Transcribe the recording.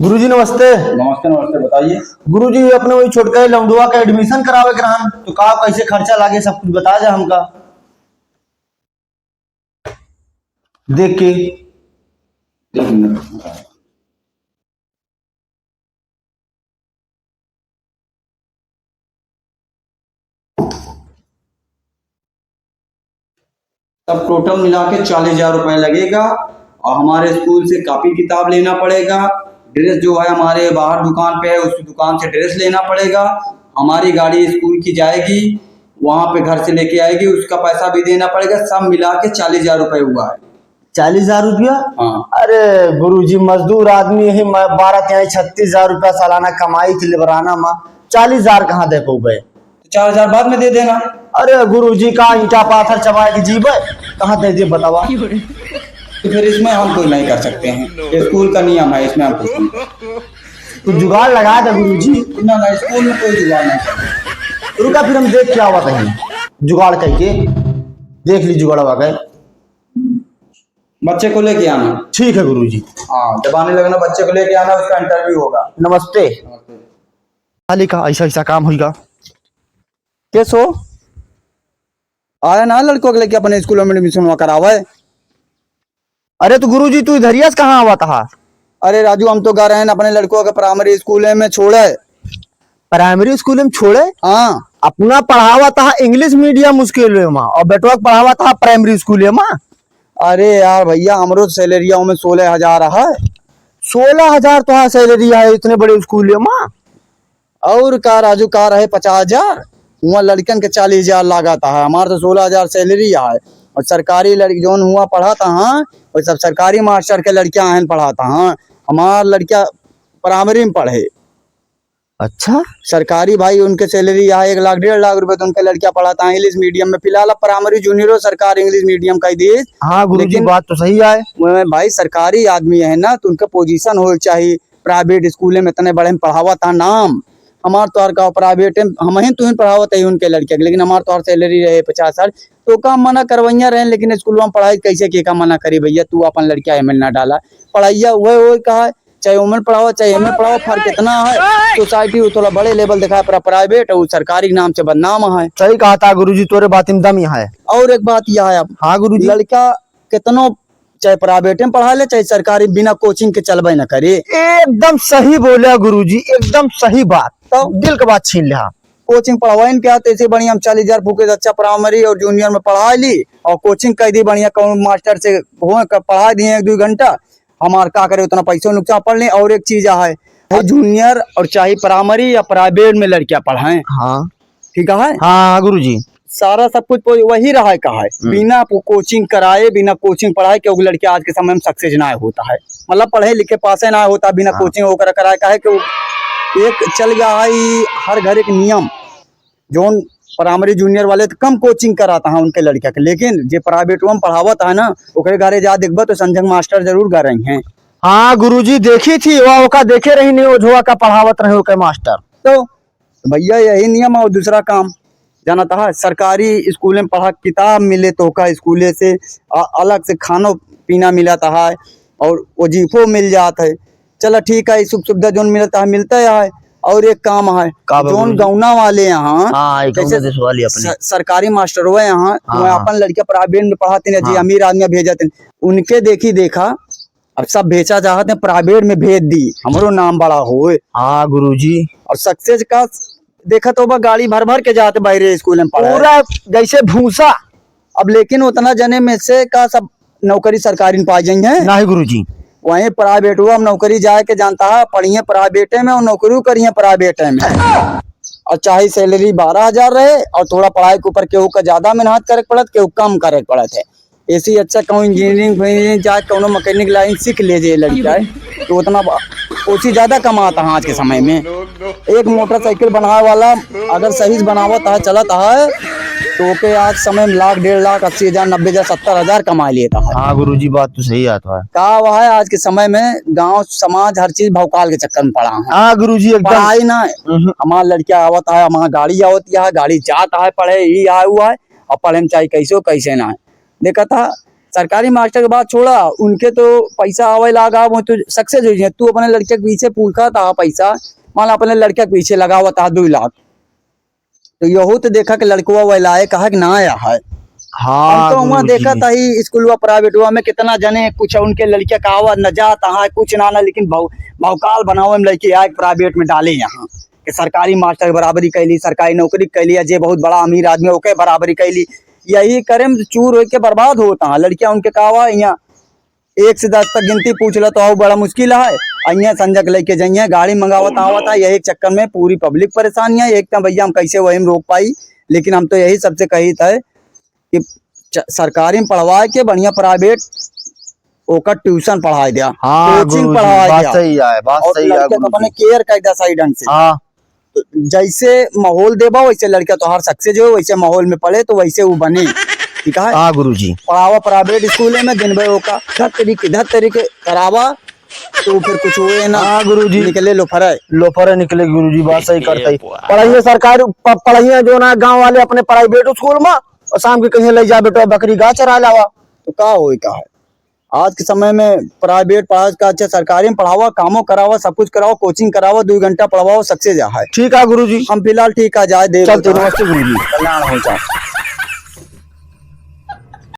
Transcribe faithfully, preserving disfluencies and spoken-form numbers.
गुरुजी नमस्ते। नमस्ते, नमस्ते, बताइए। गुरुजी, अपने वही छोटका लौंडुआ का admission करावे के रहन, तो का कैसे खर्चा लागे, सब कुछ बता जा हमका। देख के। एक मिनट। तब total मिला के चालीस हजार रुपए लगेगा। और हमारे स्कूल से कॉपी किताब लेना पड़ेगा, ड्रेस जो है हमारे बाहर दुकान पे है, उस दुकान से ड्रेस लेना पड़ेगा, हमारी गाड़ी स्कूल की जाएगी, वहाँ पे घर से लेके आएगी, उसका पैसा भी देना पड़ेगा। सब मिला के चालीस हजार रुपए हुआ है। चालीस हजार रुपया? हाँ। अरे गुरुजी, मजदूर आदमी है, मैं बारह तिहाई छत्तीस हजार रुपया सालाना कमाई थी लेबराना मा, चालीस हजार कहाँ दे पउबे? तो चार हजार बाद में दे देना। अरे गुरुजी, का ईंटा पाथर चबाए के जीबे, कहाँ दे दे बतावा? तो फिर इसमें हम कुछ नहीं कर सकते हैं, ये स्कूल का नियम है, इसमें हम कुछ नहीं कर सकते। तो जुगाड़ लगा दे गुरुजी। ना, ना, स्कूल में कोई जुगाड़ नहीं करते। रुका, फिर हम देख के आवा कहीं, जुगाड़ करके देख ली जुगाड़ वगैरह। बच्चे को लेके आना। ठीक है गुरुजी। हाँ, जब आने लगना, बच्चे को लेके आना, उसका interview होगा। नमस्ते। नमस्ते। मालिक, ऐसा, ऐसा काम होइगा। के सो? आया ना लड़को के लेके अपने स्कूल में admission हुआ करावे। अरे तो गुरुजी, तू इधरिया से कहाँ आवत हा? अरे राजू, हम तो गा रहे हैं अपने लड़को के primary स्कूल में छोड़े। Primary स्कूल में छोड़े? हाँ। अपना पढ़ावत हा English medium स्कूल में, और बेटवा के पढ़ावत हा primary स्कूल में। अरे यार भैया, हमरो सैलरिया में सोलह हजार है। सोलह हजार तोहार सैलरी है इतने बड़े स्कूल में? और का राजू, का रहे पचास हजार, हुआ लड़कन के चालीस हजार लागत है, हमार तो सोलह हजार सैलरी है। और सरकारी लड़की जौन हुआ पढ़ाता हाँ, और सब सरकारी मास्टर के लड़कियां आयन पढ़ाता हाँ, हमार लड़किया primary में पढ़े। अच्छा। सरकारी भाई उनके सैलरी यहाँ एक लाख डेढ़ लाख रुपए, तो उनके लड़कियां पढ़ाता है इंग्लिश मीडियम में। फिलहाल अब primary, जूनियरो सरकार इंग्लिश मीडियम कर दी। हाँ गुरुजी, लेकिन बात तो सही है। वो भाई सरकारी आदमी है ना, तो उनका पोजीशन हो चाहिए। प्राइवेट स्कूल में इतने बड़े में पढ़ावत है नाम, हमार तोहर का प्राइवेट में हम ही तुहिन पढ़ावत है उनके लड़किया के, लेकिन हमार तोहर सैलरी रहे पचास हजार, तो का मना करवैया रहे, लेकिन स्कूल में पढ़ाई कैसे के का मना करी भैया, तू अपन लड़किया एमे ना डाला, पढ़ाइया वह वही कहा, चाहे ओमन पढ़ाओ, चाहे एमन पढ़ाओ, फर्क इतना है। सोसाइटी वो थोड़ा बड़े लेवल दिखाए, पर प्राइवेट और सरकारी के नाम से बदनाम है। सही कहा था गुरुजी, तोरे बात में दम यहाँ है। और एक बात यह है, अब हाँ गुरुजी। लड़का कितनो चाहे प्राइवेट में पढ़ा ले, चाहे सरकारी, बिना कोचिंग के चलबे न करे। एकदम सही बोले गुरुजी, एकदम सही बात। तो दिल के बात छीन ले। हाँ, कोचिंग पढ़वाइन के आते से बढ़िया हम चालीस हजार फूके से अच्छा प्राइमरी और जूनियर में पढ़ा ली और कोचिंग कर दी बढ़िया, कौन मास्टर से हो क-, पढ़ा दिए एक दो घंटा, हमार का करे, उतना पैसों नुकसान पड़ ले। और एक चीज है, चाहे जूनियर और चाहे प्राइमरी या प्राइवेट में लड़कियां पढ़ाएं, हाँ। ठीक है? हाँ, हाँ, गुरुजी। सारा सब कुछ वो-, वही रहा है, कहा है। हम्म। बिना को-, कोचिंग कराए, बिना कोचिंग पढ़ाए, क्योंकि लड़के आज के समय में सक्सेस ना होता है, मतलब पढ़े लिखे पासे ना होता, बिना हाँ। कोचिंग होकर कराए, काहे कि वो एक चल गया है, ई हर घर एक नियम, जौन प्राइमरी जूनियर वाले तो कम कोचिंग कराता है उनके लड़के के, लेकिन जे प्राइवेट में पढ़ावत है ना, ओकरे घरे जा देखबा तो संजय मास्टर जरूर गा रही हैं। हाँ गुरुजी, देखी थी, वह ओका देखे रही नहीं, ओझवा का पढ़ावत रहे ओके मास्टर। तो भैया यही नियम है। और दूसरा काम जानत है, सरकारी स्कूल में पढ़ा, किताब मिले तो का स्कूले से अ-, अलग से खानो पीना मिलत है और वजीफो मिल जात है। चला ठीक है, सुख सुविधा जौन मिलत है मिलता है। और एक काम है, का बा जौन गुरुजी? गौना वाले यहाँ, हाँ, ई गौना जैसे देश वाली अपने। स-, सरकारी मास्टर हुए यहाँ, हाँ, वहाँ हाँ। अपन लड़कियाँ प्राइवेट में पढ़ाते हैं, जी हाँ। अमीर आदमी भेजते हैं, उनके देखी देखा अब सब बेचा चाहत हैं, प्राइवेट में भेज दी, हमरो नाम बड़ा होए। हाँ गुरुजी। और सक्सेस का देखत होबा, गाड़ी भर भर के जात बाहरे स्कूल में पढ़े। पूरा जैसे भूसा। अब लेकिन उतना जने में से का सब नौकरी सरकारी में पा जाई हैं? नहीं गुरुजी। वहीं प्राइवेट हुआ, हम नौकरी जाए के जानता है, पढ़िए प्राइवेटे में और नौकरी करिए प्राइवेटे में। और चाहे सैलरी बारह हजार रहे और थोड़ा पढ़ाई के ऊपर केहू का ज्यादा मेहनत करे के पड़त, केहू कम करे के पड़त है। ऐसे ही अच्छा कहूँ इंजीनियरिंग फिंजीनियरिंग चाहे कौनो मैकेनिक लाइन सीख ले जे लड़का है, तो उतना बा-, उसी ज्यादा कमाता है आज के समय में। एक मोटरसाइकिल बनावे वाला अगर सही से बनावत है, चलत है, तो ओके आज समय में लाख, डेढ़ लाख, अस्सी हजार, नब्बे हजार, सत्तर हजार कमा लेता है। हाँ गुरुजी, बात तो सही आता है। का हुआ है, आज के समय में गांव समाज हर चीज भौकाल के चक्कर में पड़ा है। हाँ गुरुजी, एकदम। पढ़ाई ना, हम्म। हमारा लड़का आवत है, हमारा गाड़ी आवत है, गाड़ी जात है पढ़े, ही आया हुआ है, और पढ़े में चाहे कैसे हो, कैसे ना है। देखा था, सरकारी मास्टर के बात छोड़ा, उनके तो पैसा आवे लागा, वो तो success होइ जाए। तू अपने लड़के के पीछे पूछा था पैसा, मान ला अपने लड़के के पीछे लगावा था दो लाख, तो यहू तो देखा कि लड़कवा वह लायक है कि ना आया है। हाँ, हम तो वहाँ गुरुजी। देखा था ही स्कूलवा प्राइवेटवा में कितना जने कुछ उनके लड़किया का आवा न जाता है, कुछ ना ना, लेकिन भाव, भावकाल बनावे में लड़की आए प्राइवेट में डाले यहाँ कि सरकारी मास्टर के बराबरी कैली, सरकारी नौकरी कैली, या जे बहुत बड़ा अमीर आदमी ओके बराबरी कैली। यही करे में चूर होके बर्बाद होता है लड़किया उनके का आवा यहाँ एक से दस तक गिनती पूछ लो तो आओ बड़ा मुश्किल है। अइया संजक लेके जाइए, गाड़ी मंगावत आवत है, यही चक्कर में पूरी पब्लिक परेशान है। एक तो भैया हम कैसे वही में रोक पाई, लेकिन हम तो यही सबसे कही था कि च-, सरकारी में पढ़वाए के बढ़िया प्राइवेट ओकर ट्यूशन पढ़ाए दिया, हाँ, कोचिंग गुरुजी, पढ़ाए बात दिया। सही है, बात और सही है, लड़के को गुरुजी। अपने केयर कर दिया सही ढंग से। हाँ। तो जैसे माहौल देबा वैसे लड़का तोहार सक्सेस हो, वैसे माहौल में पढ़े तो वैसे वो बने। ठीक है? हाँ गुरुजी। पढ़ावा प्राइवेट स्कूल में, दिन भर ओका धत तरीके धत तरीके करावा, तो फिर कुछ हुए ना। हाँ गुरुजी। निकले लोफरे। लोफरे निकले गुरुजी, बात सही करते ही। पढ़ाइए सरकार, प-, पढ़ाइए जो ना गांव वाले अपने प्राइवेट स्कूल में, और शाम के कहीं ले जा बेटा बकरी गाय चरा लावा। तो का होई का है? आज के समय में प्राइवेट पढ़ावे का अच्छा, सरकारी में पढ़ावा, कामो करावा, सब कुछ करावा, कोचिंग करावा, दो घंटा पढ़वाओ, सक्सेस जा है। ठीक है गुरुजी। हम फिलहाल ठीक है, जाए दे चलते, नमस्ते गुरुजी। कल्याण हो जा।